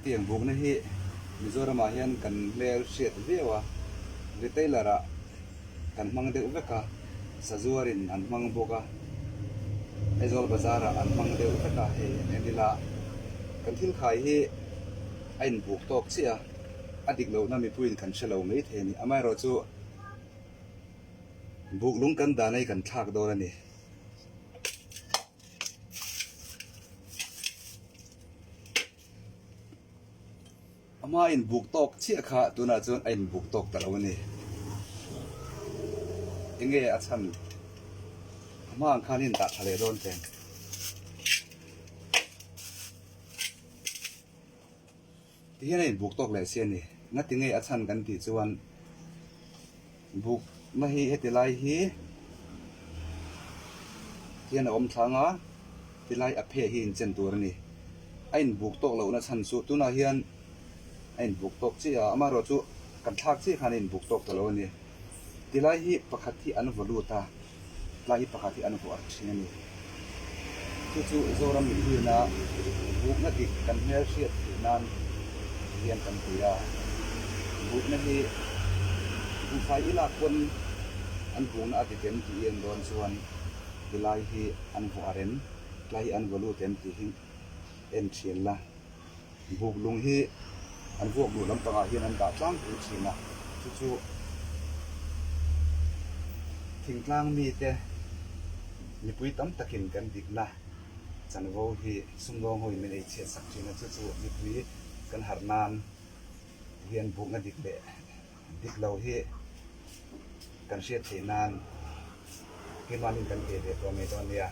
Hetiang bukna hi Mizoramah hian kan hmel hriat viau a, retailer ah kan hmang deuh vek a, sazuarin an hmang bawk a, Aizawl bazar ah an hmang deuh vek a, hei en ila kan thil khai hi a inbuk tawk chiah a, a dik lohna mipuiin kan hre lo mai thei a ni. Amaherawhchu buk lung kan dahna hi kan thlak dawn a ni. A hma inbuk tawk chiah kha tunah chuan a inbuk tawk ta lo a ni. Enge a chhan? A hma ang khan in dah tha leh dawn teng. Ti hian a inbuk tawk leh si a ni. Ngati nge a chhan kan tih chuan bukna hi heti lai hi hian a awm thlang a, ti lai a pheh hi inchen tur a ni. A inbuk tawk lohna chhan chu tunah hian a inbuk tawk chiah a, amaherawhchu kan thlak chiah khan a inbuk tawk ta lo a ni. Ti lai hi pakhat hi an vaw lut a, tlai hi pakhat hi an vuah thin a ni. Chu chu Zoram mipuiina bukna dik kan hmel hriat theih nan hian kan ti a. Bukna hi buhfai i lak pawn an bukna a dik em tih i en dawn chuan ti lai hi an vuah rem, tlai hi an vaw lut em tih hi en thin la. Buk lung hi an vuak luh lampangah hian an dah tlangpui thin a, chu chu thingtlang mite mipui tam takin kan dikna chanvo hi sumdawng hoin min ei chhiat sak thin a, chu chu mipui kan harh nan hian bukna dik leh dik lo hi kan hriat theih nan keimahni kan pe ve tawh ngei dawn nia.